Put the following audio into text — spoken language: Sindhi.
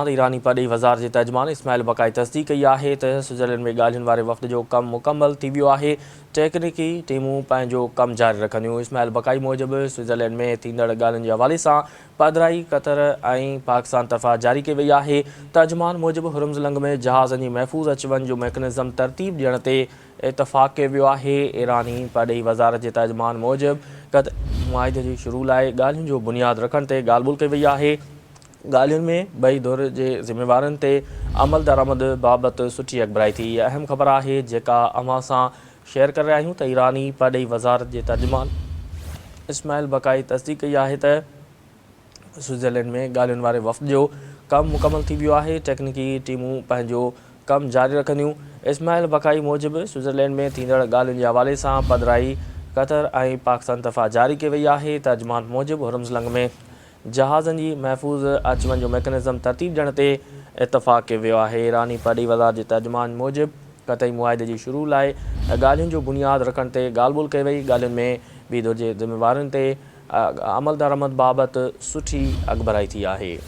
ايراني پرڏيهي وزارت جي ترجمان اسماعيل بقائي تصديق ڪئي آهي ته سوئٽزرلينڊ ۾ ڳالهين واري وفد جو ڪم مڪمل ٿي ويو آهي، ٽيڪنيڪي ٽيمون پنهنجو ڪم جاري رکنديون. اسماعيل بقائي موجب سوئٽزرلينڊ ۾ ٿيندڙ ڳالهين جي حوالي سان پڌرائي قطر ۽ پاڪستان طرفان جاري ڪئي وئي آهي. ترجمان موجب هرمز لنگهه ۾ جهازن جي محفوظ اچ وڃ جو ميڪنزم ترتيب ڏيڻ تي اتفاق ڪيو ويو آهي. ايراني پرڏيهي وزارت جي ترجمان موجب قطر معاهدي جي شروع لاء ڳالهين جو بنياد رکڻ تي ڳالهه ٻولهه ڪئي وئي آهي. ڳالهين ۾ ٻئي ڌر جي ذميوارين تي عملدرآمد بابت سٺي اڳڀرائي ٿي. اها اهم خبر آهي جيڪا اوهان سان شيئر ڪري رهيا آهيون ته ايراني پرڏيهي وزارت جي ترجمان اسماعيل بقائي تصديق ڪئي آهي ته سوئٽزرلينڊ ۾ ڳالهين واري وفد جو ڪم مڪمل ٿي ويو آهي، ٽيڪنيڪي ٽيمون پنهنجو ڪم جاري رکنديون. اسماعيل بقائي موجب سوئٽزرلينڊ ۾ ٿيندڙ ڳالهين جي حوالي سان پڌرائي قطر ۽ پاڪستان طرفان جاري ڪئي وئي آهي. ترجمان موجب هرمز لنگهه ۾ جهازن جي محفوظ اچ وڃ جو ميڪنزم ترتيب ڏيڻ تي اتفاق ڪيو ويو آهي. ايراني پرڏيهي وزارت جي ترجمان موجب قطعي معاهدي جي شروع لاء ڳالهين جو بنياد رکڻ تي ڳالهه ٻولهه ڪئي وئي، ڳالهين ۾ ٻي ڌر جي ذميوارين تي عملدرآمد بابت سٺي اڳڀرائي ٿي آهي.